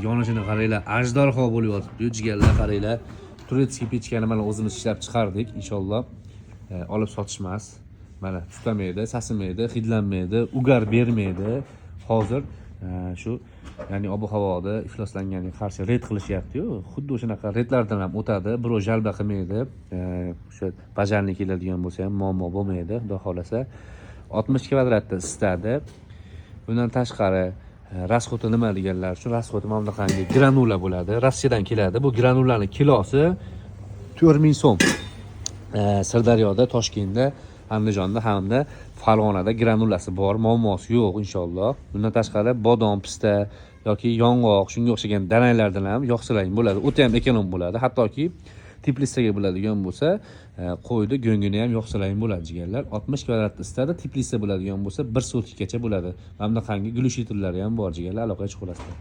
Yonishini qaranglar, ajdarho bo'lib yotibdi, jigarlar, qaranglar. Турецкий pechkani mana o'zimiz ishlab chiqardik, inshaalloh. Olib sotishmas. Mana tutamaydi, sasimaydi, hidlanmaydi, угар bermaydi. Hozir shu, ya'ni ob havoda ifloslanganiga qarshi reyd qilishyapti-yu, xuddi o'shanaqa reydlardan ham o'tadi, birov жалоба qilmaydi. O'sha пожарный keladigan bo'lsa ham muammo bo'lmaydi, xudo xohlasa. 60 kvadratda isitadi. Bundan tashqari, расход i nima deganlar uchun, расход i mana bunaqangi granula bo'ladi, Rossiyadan keladi. Bu granulani kilosi 4000 so'm. Sirdaryoda, Toshkentda, Andijonda hamda Farg'onada granulasi bor, muammosi yo'q, inshaalloh. Bundan tashqari, bodom, pista yoki yong'oq, shunga o'xshagan danaklardan ham yoqsalang bo'ladi, o'ta ham эконом bo'ladi. Hattoki teplitsaga bo'ladigan bo'lsa, qo'yni go'ngini ham yoqsalang bo'ladi, jigarlar. 60 kvadrat isitadi. Teplitsa bo'ladigan bo'lsa, bir sutkagacha bo'ladi. Mana bunaqangi глушитель lari ham bor, jigarlar, aloqaga chiqaverasizlar.